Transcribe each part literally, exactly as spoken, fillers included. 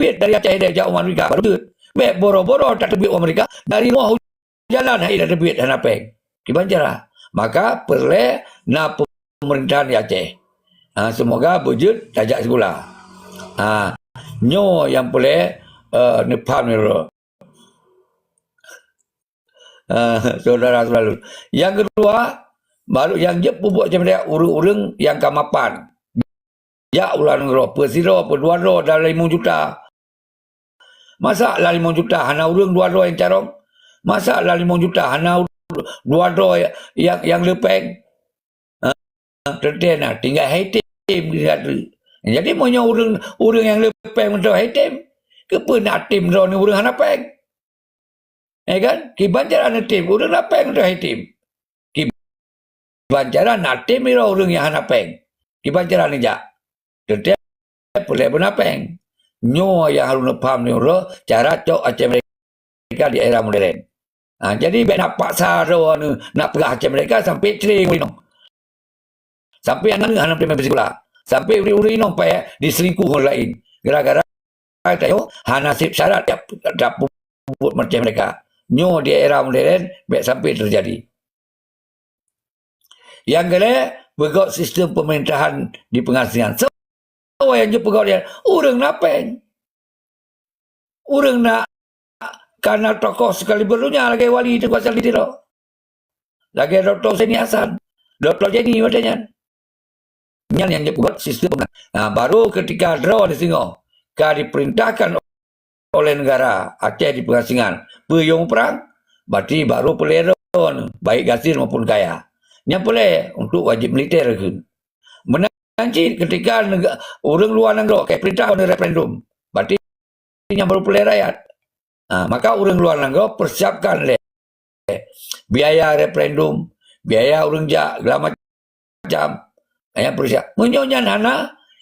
teubiet dari Aceh jak u Amerika, baru jeuet. Bèk boro-boro tateubiet u Amerika, dari rumoh u jalan hai tateubiet hana pèng. Kiban cara. Maka peureulèe na pemerintahan di Aceh. Ha, semoga beujeuet tajak sikula. Ha, nyoe nyang peureulèe, eh, neupaham nyoe. Ah, saudara selalu. Nyang keudua, baru nyang jeuet peubuet macam nyan ureueng-ureueng nyang ka mapan. Jak u luwa nanggroe, peusidroe, peudua droe dan limong juta. Masa lam limong juta hana ureueng dua droe nyang carông? Masa lam limong juta hana dua droe nyang, nyang le pèng? Ha? Teuntèe na tinggai hai tem di sinan. Jadi meunyoe ureueng, ureueng nyang le pèng mantong hai tem, keupeue na tem droeneuh ureueng hana pèng? Eh kan? Kiban cara neutem ureueng na pèng mantong hai tem? Kiban cara na tem droe ureueng nyang hana pèng? Kiban cara neujak? Teuntèe peureulèe beuna pèng. Nyoe nyang harôh neupaham nyoe cara cok Aceh Merdeka di era modern. Ha, jadi bèk na paksa droeneuh nak peugah Aceh Merdeka sampai cre ngon inong. Sampai aneuk hana meuteumé sikula. Sampai ureueng-ureueng inong payah diselingkuh ngon laén. Gara-gara tanyoe hana sép syarat jak, jak peubuet Aceh Merdeka. Nyoe di era modern bèk sampai teujadi. Nyang keulhèe, peugöt sistem pemerintahan di pengasingan. Soe nyang jeuet peugöt nyan? Ureueng na pèng. Ureueng na kana tokoh sekaliber donya lagèe wali Teungku Hasan di Tiro. Lagèe Doktor Huseni Hasan, Doktor Jenny watèe nyan. Nyan nyang jeuet peugöt sistem pemerintahan. Nah, baru ketika droeneuh singoh ka diperintahkan oleh negara Aceh di pengasingan, peue nyang prang, berarti baru peureulèe droeneuh, baik gasien maupun kaya. Nyang peureulèe untuk wajib militer kheun. Meunan cit ketika nega-, ureueng luwa nanggroe ka ipeurintah droeneuh referendum, berarti nyang baru peureulèe rakyat. Ha, maka ureueng luwa nanggroe persiapkan lé biaya referendum, biaya ureueng jak, segala macam. Nyan persiap. Meunyoe nyan hana,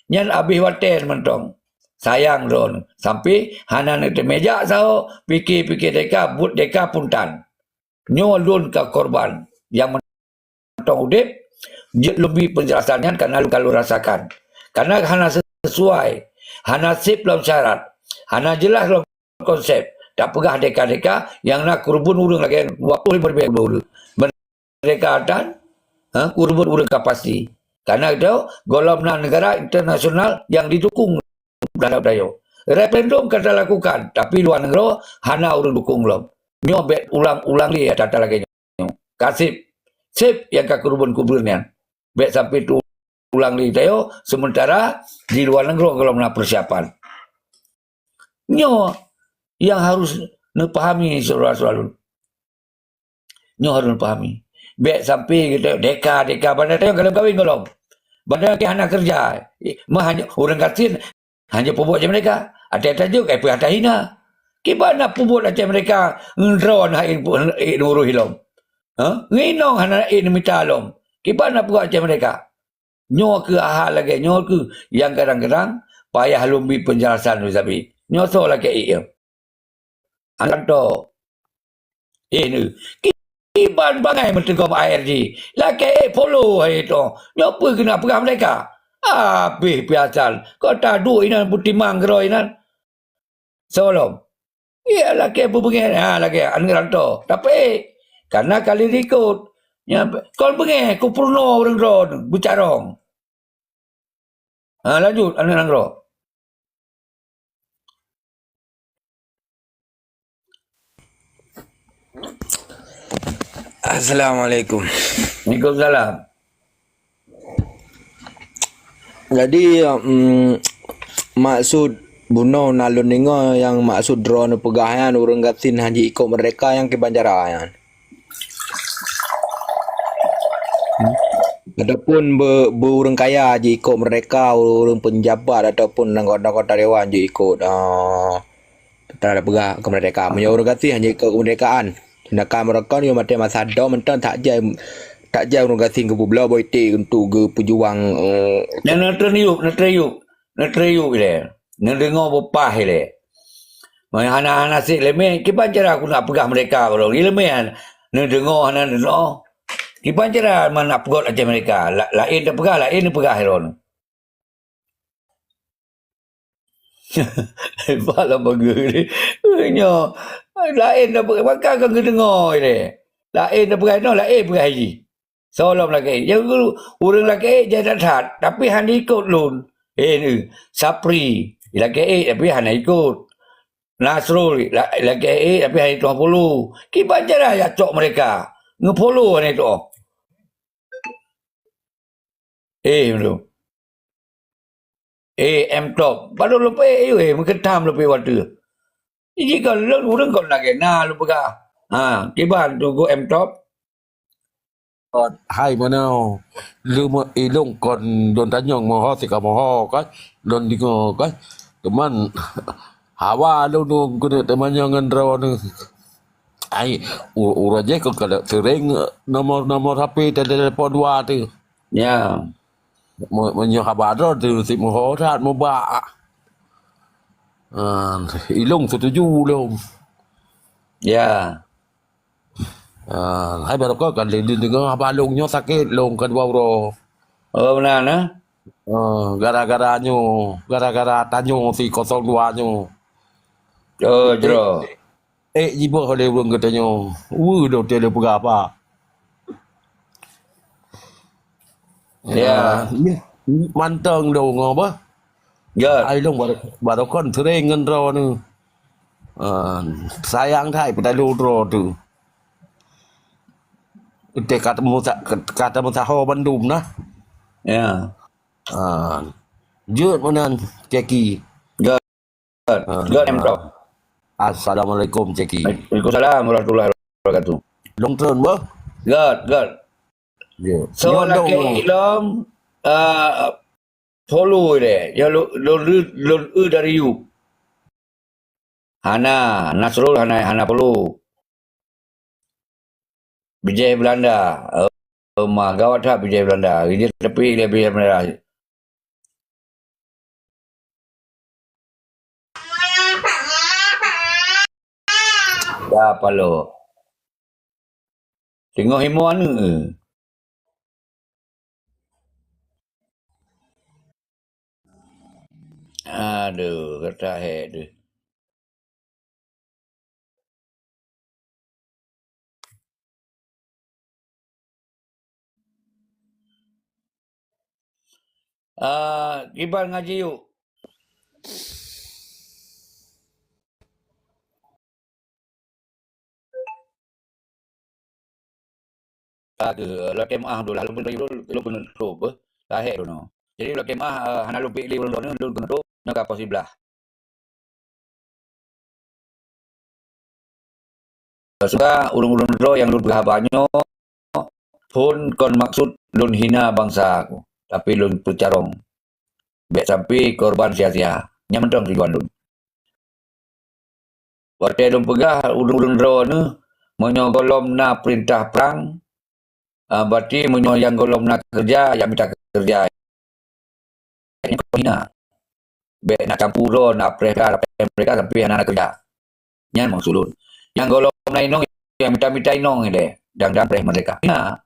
nyan abéh watèe mantong. Sayang droeneuh. Sampai hana neuteumé jak sahoe, pike-pike deka, buet deka pun tan. Nyoe lôn ka korban. Nyang mantong udép, jeuet lôn bi penjelasan nyan karena lôn ka lôn rasakan. Karena hana sesuai, hana sép lom syarat, hana jeulaih lom konsep. Tapeugah deka-deka nyang na keureubeuen ureueng lagèe dua puluh lima ribu ureueng. Merdeka tan, ha, keureubeuen ureueng ka pasti. Karena itu, gohlom na negara internasional nyang didukung terhadap tanyoe. Referendum ka talakukan, tapi luwa nanggroe hana ureueng dukung lom. Nyoe bèk ulang-ulang lé ata-ata lagèe nyoe. Ka sép, sép nyang ka keureubeuen-keureubeuen nyan. Bèk sampai teuulang lé tanyoe, sementara di luwa nanggroe gohlom na persiapan. Nyoe nyang harus neupahami, syedara-syedara lôn. Nyoe harôh neupahami. Bèk sampai geutanyoe deka-deka, banda tanyoe ka lheueh meukawen gohlom. Banda tanyoe hana keureuja. Meuhana ureueng gasien hana peubuet Aceh Merdeka. Até tajuk, eh, peue ata hina. Kiban na peubuet Aceh Merdeka, ngon droe na ék, ék neuuruih lom. Ha? Ngon inong hana ék neumita lom. Kiban na peubuet Aceh Merdeka. Nyoe kheueh hal lagèe nyoe kheueh nyang kadang-kadang payah lôn bi penjelasan lôn sabe. Nyoe soe lakèe ék nyoe? Anton. Eh, nyoe. Kiban bangai meuteugom A R G. Lakèe ék follow hai toh. Nyoe peue keuneuk peugah meurdeka? Abéh piasan. Kota duek inan peutimang keudroe inan. Soe lom? Iya, lakèe beubeungèh, ha, lakèe aneuk rantô. Tapi, karena ka lheueh ikot. Nyan, kon beungèh, kupeurunoe ureueng droe beucarông. Ha, lanjut, aneuk nanggroe. Assalamualaikum. Waalaikumsalam. Jadi, mm, maksud bunoe na lôn deungoe nyang maksud droeneuh peugah nyan ureueng gasien hana jiikot meurdeka nyang kiban cara nyan. Ataupun beu-, beu ureueng kaya jiikot meurdeka, ureueng peunjabat ataupun anggota-anggota dewan jiikot, ah, Teuntara peugah keumeurdekaan. Meunyoe ureueng gasien hana ikot keumeurdekaan, tindakan meureuka nyoe maté masa dom mantong tak jai, tak jai ureueng gasien geupeubloe boh iték untuk geupeujuang, eh, Nyan neuteuriyup, neuteuriyup, neuteuriyup ilèe. Neudeungoe beupah ilèe. Meunyoe hana, hana sép leumeh, kiban cara keuneuk peugah meurdeka baroe. Ileumeh neudeungoe hana neudeungoe. Kiban cara meuneuk peugöt Aceh meurdeka. La-, laén tapeugah, laén neupeugah droeneuh. Bak lam pageue. Nyoe, laén dah pe-, maka ka geudeungoe lé. Laén dah peugah inoe, laén peugah jih. Soe lom lakée ék. Nyang ureuëng lakée ék jai that-that, tapi hana ikot lôn. Eh, ni, Sapri, lakée ék, tapi hana ikot. Nasrul, la-, lakée ék, tapi hana tuha polo. Kiban cara ya cok mereka. Ngeupolo hana tuha. Eh, betul. Eh, M Top. Padahal lupée, eh, meuketam lupée watée. Jadi kan lôn ureuëng kon lagée na lôn peugah. Ha, kiban tu go M Top. Hai manoe, leumo ilong kon lôn tanyong moho sika moho kan, lôn deungoe kan. Cuman hawa lôn keuneuk teumanyong ngon droeneuh. Ai, u-, uroe jih kon ka sering nomor-nomor H P telepon dua tu. Ya. Mo-, meunyoe haba droe tu si moho that mubak. Ah, ilong setuju lom. Ya. Ah, hai baroe kan lé deungoe haba long nyoe sakét long keudua uroe. Oh, meunan, eh? Ah, gara-gara nyoe, gara-gara tanyoe si kosong dua nyoe. Oh, jroh. Eh, jiboh lé ureuëng geutanyoe. Weu do teuh lé peugah apa? Ya. Ah, mantong do ngo bah. Gét. Ai long baru, baru kon sering ngon droeneuh. Ah, sayang that peutalu droe tu. Teuka teumu sa-, ka teumu saho bandum nah. Ya. Ah, jeuet meunan, Ceki. Gét. Ah. Gét, M Top. Assalamualaikum, Ceki. Waalaikumsalam warahmatullahi wabarakatuh. Long treun bah? Gét, gét. Ya. So, nyoe lakée dong. Ilom, ah, follow deh. Ya, lo-, lo-, lo-, lo-, dari you. Hana, Nasrul hana, hana follow. Bijéh Belanda. Oh, ma, gawat that bijéh Belanda. Bijéh tepi lé bijéh Belanda. Ya, palo. Teungoh imo aneuk. Aduh, gata hek deh. Ah, kiban ngaji yuk. Ka keuh, lakée meuáh dulu lah, lôn peuneuk, lôn peuneuk trok beuh, lahé droeneuh. Jadi lakée meuáh, eh, hana lôn piek lé ureuëng droeneuh, lôn keuneuk trok, nyoe ka poh siblaih. Suka ureuëng-ureuëng droe nyang lôn peugah haba nyoe, phon kon maksud lôn hina bansa ku, tapi lôn peucarông. Bék sampai korban sia-sia. Nyan mantong tujuan lôn. Watée lôn peugah ureuëng-ureuëng droeneuh, meunyoe gohlom na peurintah prang, ah, berarti meunyoe nyang gohlom na keureuja, jak mita keureuja. Nyan kon hina. Bék na campur droe, na preh ka, preh mereka sampai hana na keureuja. Nyan maksud lôn. Nyang gohlom na inong, nyang mita-mita inong ilée, dan, dan preh mereka. Hina.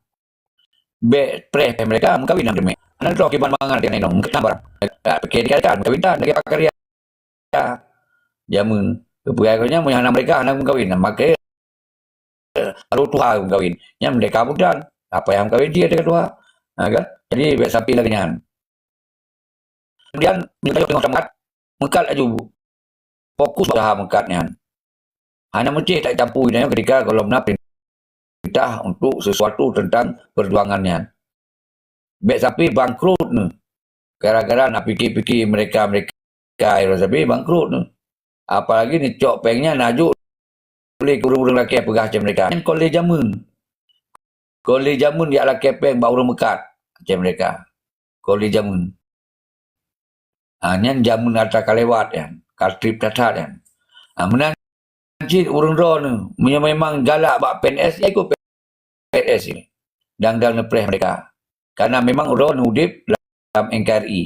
Bék preh, preh mereka, meukawen lam teumé. Hana droe kiban mangat dengan inong, meukeutang barang. Tak pikir dikatakan, meukawen tan, lagée pakarya. Jameun. Keupeue nyan meunyoe hana mereka, hana meukawen. Makai, eh, baru tuha meukawen. Nyan mereka pun tan. Apa nyang meukawen dia dengan tuha? Ha, kan? Jadi, bék sampai lagée nyan. Kemudian, meunyoe tanyoe teungoh tameukat, meukat laju. Fokus usaha meukat nyan. Hana meucéh tacampui tanyoe ketika gohlom na peurintah untuk sesuatu tentang perjuangan nyan. Bék sampai bangkrut neuh. Gara-gara na pike-pike mereka-mereka, sampai bangkrut neuh. Apalagi neucok péng nyan na jok lé ureuëng-ureuëng lakée peugah cit mereka. Nyan kon lé jameun. Kon lé jameun jak lakée péng bak ureuëng meukat cit mereka. Kon lé jameun. Ha, nyan jameun atra ka lewat nyan. Ka treb that-that nyan. Ha, meunan cit ureuëng droeneuh, meunyoe memang galak bak P N S, ya ikut P N S nyan. Dang-dang neupreh mereka. Karena memang droeneuh udeb lam N K R I.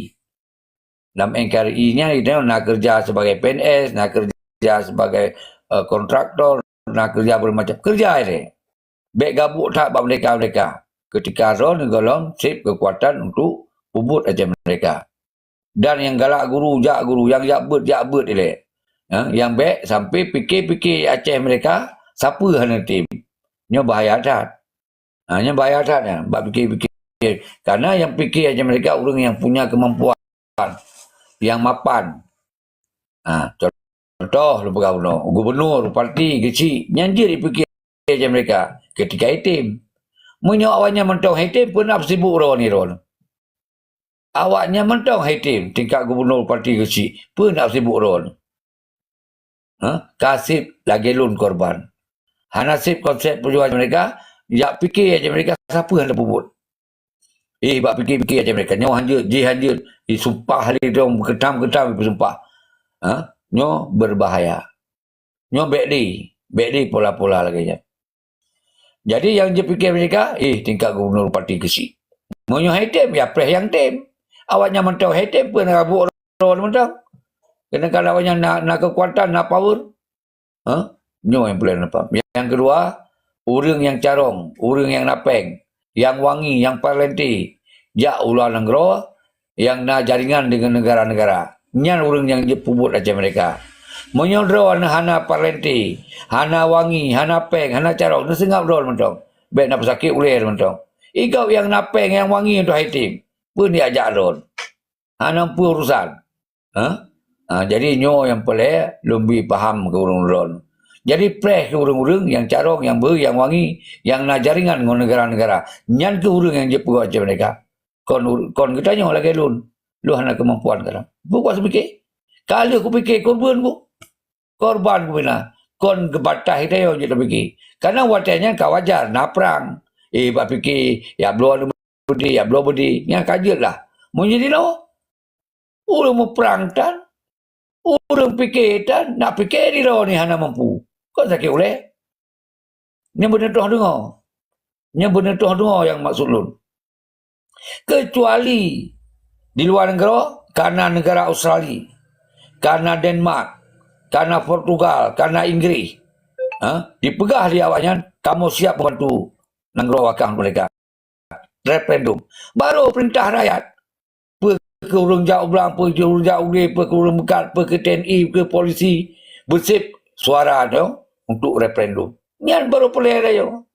Lam N K R I nyan, na keureuja sebagai P N S, na keureuja sebagai, eh, kontraktor, na keureuja bermacam keureuja ilée. Bék gabuk that bak mereka-mereka. Ketika droeneuh gohlom seb keukuatan untuk peubuet até mereka. Dan nyang galak guru, jak guru, nyang jak beuet, jak beuet ilée. Ha, nyang bék sampai pike-pike Aceh mereka, sapeue hana tem. Nyoe bahaya that. Ha, nyoe bahaya that nyan, bak pike-pike. Karena nyang pike Aceh mereka ureuëng nyang punya kemampuan, nyang mapan. Ha, contoh lôn peugah bunoe, gubernur, bupati, geuchik, nyan jeuet jipike Aceh mereka ketika item. Meunyoe awaknyan mantong item, peue na sibuk droe nyoe droe. Awaknyan mantong item tingkat gubernur, bupati, geuchik, peue na sibuk droe. Ha? Ka seb lagée lôn korban. Hana seb konsep peujuangan mereka, jak pike Aceh mereka sapeue hana peubuet. Eh, bak pike-pike Aceh mereka, nyoe hanjeuet, jih hanjeuet, disumpah lé dong, keutam-keutam dipeusumpah. Ha? Nyoe berbahaya. Nyoe bék di, bék di pola-pola lagée nyan. Jadi nyang jipike mereka, eh, tingkat gubernur, bupati, geuchik. Meunyoe item, ya preh nyang tem. Awaknyan mantong item, peue na buet droe mantong. Kadang-kadang awaknyan na, na kekuatan, na power. Ha? Nyoe nyang peureulée na paham. Nyang keudua, ureuëng nyang carông, ureuëng nyang na péng, nyang wangi, nyang parlente, jak u luwa nanggroe, nyang na jaringan deungon neugara-neugara. Nyan ureuëng nyang jeuet peubuet Aceh mereka. Meunyoe droe hana parlente, hana wangi, hana péng, hana carông, neuseungab droe mantong. Bék na peusakét ulée mantong. Igob nyang na péng, nyang wangi untuk item. Peue neujak jak droe. Hana peue urusan. Ha? Ha, jadi nyoe nyang peureulée lôn bri paham keu ureuëng droe. Jadi preh keu ureuëng-ureuëng nyang carông, nyang beu, nyang wangi, nyang na jaringan ngon neugara-neugara. Nyan keuh ureuëng nyang jeuet peugot Aceh mereka. Kon ur-, kon geutanyoe lagée lôn. Lôn hana keumampuan kadang. Peue kuasa pike? Ka lheueh kupike korban ku. Korban kubina. Kon geubatai tanyoe jeuet tapike. Karena watée nyan ka wajar, na prang. Eh, bak pike, ya bloe beudé, ya bloe beudé. Nyan ka jeuet lah. Meunyoe jinoe, ureuëng muprang tan, ureuëng pike tan, nak pike di droe ni hana mampu. Kon sakét ulée. Nyan beuneutoh deungoe. Nyan beuneutoh deungoe nyang maksud lôn. Kecuali di luwa nanggroe, kana neugara Australia, kana Denmark, kana Portugal, kana Inggris. Ha? Dipeugah lé awaknyan, kamoe siap membantu nanggroe wakang mereka. Referendum. Baru perintah rakyat. Peue keu ureuëng jak u blang, peue keu ureuëng jak u glé, peue keu ureuëng meukat, peue keu T N I, peue keu polisi, beuseb suara tu untuk referendum. Nyan baru peureulée rayeuk.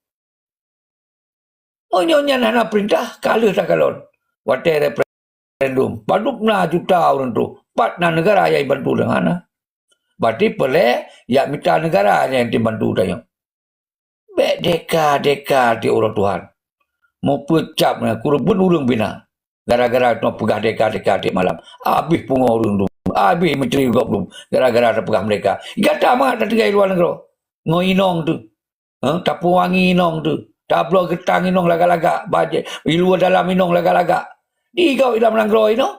Meunyoe nyan hana perintah, ka lheueh takalon. Watée referendum, padub na juta ureuëng tu, pat na neugara nyang bantu deungon hana. Berarti peureulée jak mita neugara nyang bantu tanyoe. Bék deka-deka di uroe Tuhan. Meupeucap na keureubeuen ureuëng bina. Gara-gara teupeugah deka-deka tieb malam. Abéh pungo ureuëng tu. Abéh menteri gob tu. Gara-gara teupeugah mereka. Gata mangat tatinggai luwa nanggroe. Ngon inong tu. Ha? Tapeuwangi inong tu. Tabloe geutang inong lagak-lagak. Bajée, iluwa dalam inong lagak-lagak. Di gob dalam nanggroe inong.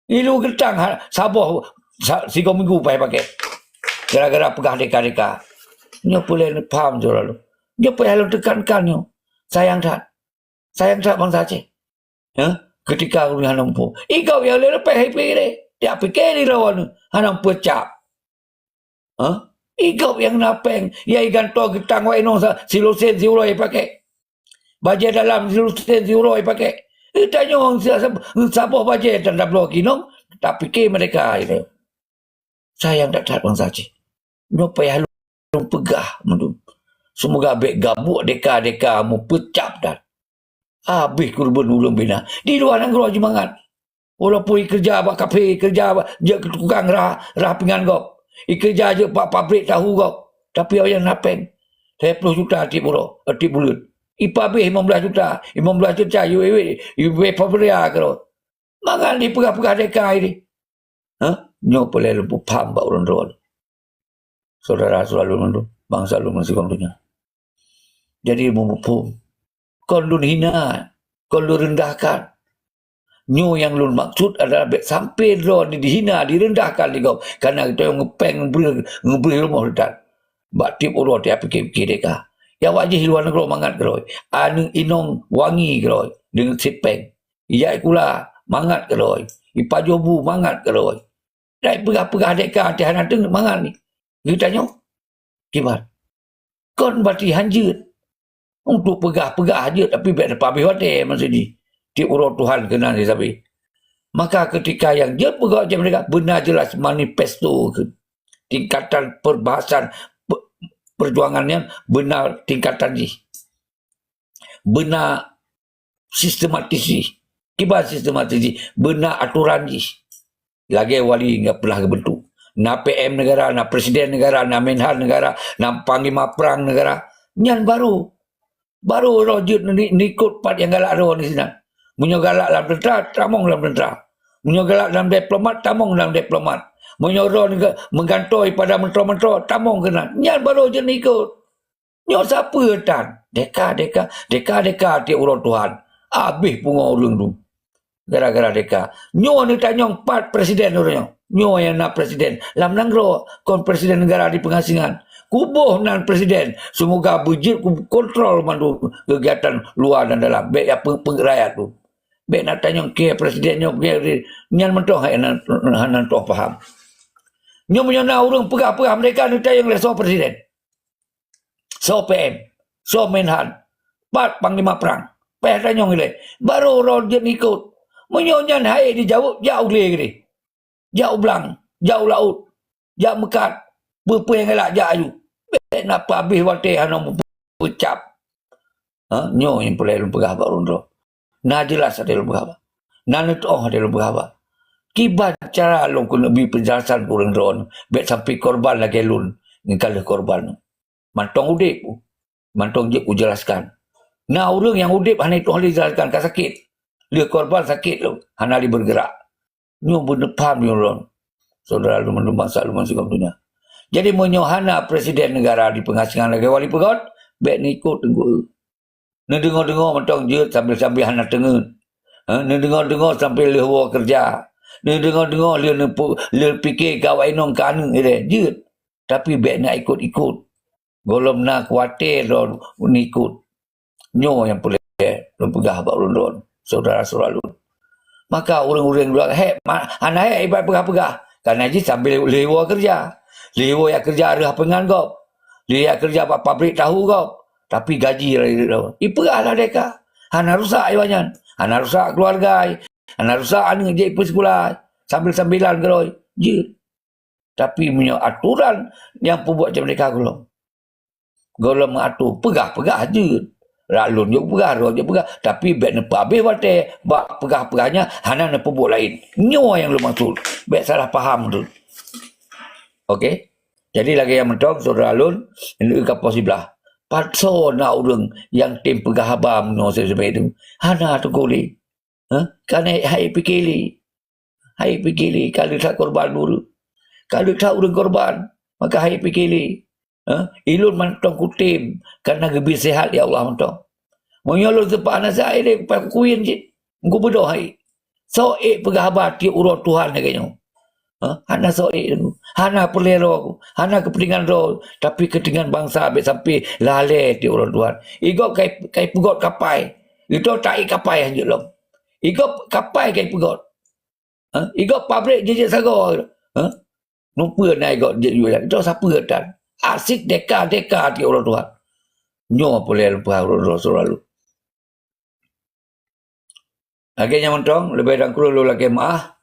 Ilu geutang ha, saboh sa-, sigoe minggu paih pakai. Gara-gara peugah deka-deka. Nyoe peureulée paham tu lalu. Nyoe payah lôn teukankan nyoe. Sayang that. Sayang that bansa Aceh. Ha? Ketika ureuëng hana muphom. Igob nyang lé leupah I P I deh. Dia pikir di lawan hana muphom cap. Ha? Igob nyang na péng, ya igantoe geutang wak inong sa-, silusen siuroe ipakai. Bajée dalam silusen siuroe ipakai. Itanyong sa-, sa-, saboh bajée dan tabloe keu inong, tapike mereka itu. Sayang that-that bansa Aceh. Nyoe payah lôn peugah mandum. Semoga bék gabuek deka-deka meupeucap that. Abéh keureubeuen ureuëng bina. Di luwa nanggroe jimangat. Walaupun ikeureuja bak kafe, ikeureuja bak, jeuet keu tukang rah, rah pingan gob. Ikeureuja jeuet bak pabrik tahu gob. Tapi awaknyan na péng. Lhée ploh juta tieb uroe, tieb buleuen. Ipabéh limong blaih juta, limong blaih juta, yu, yu, yu, yu, pabria keudroe. Mangat dipeugah-peugah deka ini. Ha? Nyoe peureulée lôn peupham bak ureuëng droe. Syedara-syedara lôn mandum, bansa lôn meusigom donya. Jadi, muphom, kon lôn hina, kon lôn rendahkan. Nyoe nyang lôn maksud adalah bék sampai droe ni dihina, direndahkan lé gob, karena geutanyoe ngeupéng ngeubri, ngeubri rumoh leutan. Bak tieb uroe tieb pike-pike deka. Ya wajéh luwa nanggroe mangat keudroe. Aneuëk inong wangi keudroe deungon sipéng. Ijak sikula mangat keudroe. Ipajoh bu mangat keudroe. Dai peugah-peugah deka teuh hana teungeut mangat ni. Geutanyoe kiban. Kon berarti hanjeuet. Untuk peugah-peugah jeuet, tapi bék teupabéh watée maksud jih. Tieb uroe Tuhan keunan disabé. Maka ketika nyang jeuet peugah cit mereka, beuna jelas manifesto keu tingkatan perbahasan pe-, perjuangan nyan beuna tingkatan jih. Beuna sistematis jih. Kiban sistematis jih, beuna aturan jih. Lagèe wali nyang pernah geubentuk. Na P M negara, na presiden negara, na menhan negara, na panglima perang negara. Nyan baru. Baru droe jeuet ni-, nikot pat nyang galak droe di sinan. Meunyoe galak lam tentara, tamong lam tentara. Meunyoe galak lam diplomat, tamong lam diplomat. Meunyoe droe ni ke-, meugantoe pada menteri-menteri, tamong keunan. Nyan baru jeuet nikot. Nyoe sapeue tan? Deka, deka, deka, deka tiep uroe Tuhan. Abéh pungo ureueng tu. Gara-gara deka. Nyoe neutanyong pat presiden uroe nyoe. Nyoe nyang na presiden lam nanggroe, kon presiden negara di pengasingan. Kuboh nan presiden, semoga beujeuet ku-, kontrol mandum kegiatan luwa dan dalam. Bèk ya peng-, peng rakyat tu. Bèk na tanyong keu presiden nyoe, keu nyan mantong hai nan, hana tong paham. Nyoe meunyoe na ureueng peugah-peugah mereka neutanyong lé soe presiden. Soe P M, soe menhan, pat panglima perang. Payah tanyong ilèe. Baru droe jeuet ikot. Meunyoe nyan hai dijaweueb, jak u glé keudeh. Jak u blang, jak u laôt, jak meukat. Peue-peue nyang galak jak aju. Bèk na peuabéh watèe hana meupeucab. Ha, nyoe nyang peureulèe lôn peugah bak ureueng droe. Na jelas até lôn peugah bak. Na neutuoh até lôn peugah bak. Kiban cara lôn keuneuk bri peujelasan keu ureueng droe nyoe, bèk sampai korban lagèe lôn nyang ka lheueh korban. Mantong udép, mantong jeuet kujelaskan. Na ureueng nyang udép hana tuoh lé jelaskan, ka sakét. Lheueh korban sakét lom, hana lé bergerak. Nyoe beuneupham nyoe lôn. Saudara lôn mandum bansa lôn bansigom donya. Jadi meunyoe hana presiden negara di pengasingan lagèe wali peugöt, bèk neuikot teungku. Neudeungoe-deungoe mantong jeuet sambil-sambil hana teungeut. Ha, neudeungoe-deungoe sambil lheueh woe keureuja. Neudeungoe-deungoe lheueh neupu-, lheueh pike gawai inong keu aneuk ilèe jeuet. Tapi bèk na ikot-ikot. Gohlom na kuaté droe neuikot. Nyoe nyang peureulèe lôn peugah bak ulôn droe, syedara-syedara lôn. Maka ureueng-ureueng luwa hék, ma-, hana hék ibarat peugah-peugah. Karena jih sambil lheueh woe keureuja. Lheueh woe jak keureuja reuh peungan gob. Lheueh jak keureuja bak pabrik tahu gob. Tapi gaji lagèe droe. Ipeugah lah deka. Hana rusak iwa nyan. Hana rusak keuluwarga. Hana rusak aneuk jih peuseukula. Sambil-sambilan keudroe. Jeuet. Tapi meunyoe aturan nyang peubuet cit meureka gohlom. Gohlom meuatur, peugah-peugah jeuet. Rak lôn jeuet peugah, droe jeuet peugah. Tapi bèk neupeuabéh watèe bak peugah-peugah nyan hana neupeubuet laén. Nyoe nyang lôn maksud. Bèk salah paham tu. Oke? Jadi lagèe nyan mantong syedara lôn, neue ka poh siblaih. Pat soe na ureueng nyang tem peugah haba meunyoe sabe-sabe tu? Hana teungku lé. Ha? Kan hai, hai pike lé. Hai pike lé, ka lheueh that korban ureueng. Ka lheueh that ureueng korban, maka hai pike lé. Ha? Ilôn mantong kutem, karena geubri seuhat lé Allah mantong. Meunyoe lôn teupeu hana seuhat lé, kupai kukuyen cit. Kubeudôh hai. Soe ék peugah haba tiep uroe Tuhan lagèe nyoe. Ha? Hana soe ék lôn. Hana peureulèe droe ku. Hana keupeuntengan droe. Tapi keupeuntengan bansa bèk sampai lalè tiep uroe Tuhan. Igob kai, kai peugöt kapai. Itu taék kapai hanjeuet lom. Igob kapai kai peugöt. Ha? Igob pabrik jijak sagoe. Ha? Nupeue na igob jijak jualan. Itu sapeue tan. Asyik deka-deka tiep uroe Tuhan. Nyoe peureulèe lôn peugah uroe-uroe syedara lôn. Lagèe nyan mantong, leubeh dan kureueng lôn lakèe meu'ah,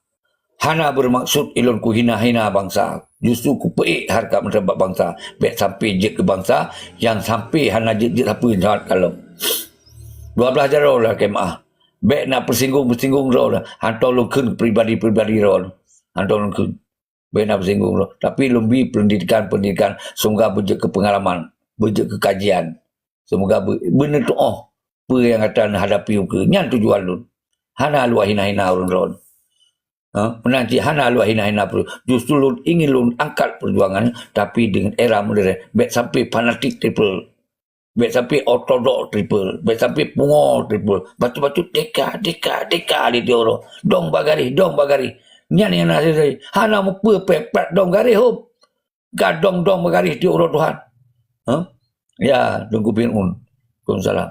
hana beumaksud ilôn kuhina-hina bansa. Justru kupeuék hareukat martabat bansa. Bèk sampai jeuet keu bansa nyang sampai hana jeuet-jeuet sapeue nyan kalon. Dua blaih jaroe lôn lakèe meu'ah. Bèk na peusinggong-peusinggong droe, hantom lôn kheun pribadi-pribadi droe. Hantom lôn kheun. Bèk na peusinggong droe. Tapi lôn bri pendidikan-pendidikan, semoga beujeuet keu pengalaman, beujeuet keu kajian. Semoga be-, beuneutuoh peue nyang gata neuhadapi ukeue. Nyan tujuan lôn. Hana lôn hina-hina ureueng droe. Ha? Meunan cit hana lôn hina-hina peue. Justru lôn ingin lôn angkat perjuangan, tapi dengan era modern. Bèk sampai fanatik triple. Bèk sampai ortodok triple. Bèk sampai pungo triple. Bacut-bacut deka, deka, deka di tiep uroe. Dong bagaréh, dong bagaréh. Nyan nyang na seusawi. Hana mupeue peuet plat dong garéh hom. Gadong-dong bagaréh tiep uroe Tuhan. Ha? Ya, Teungku Fir'aun. Waalaikumsalam.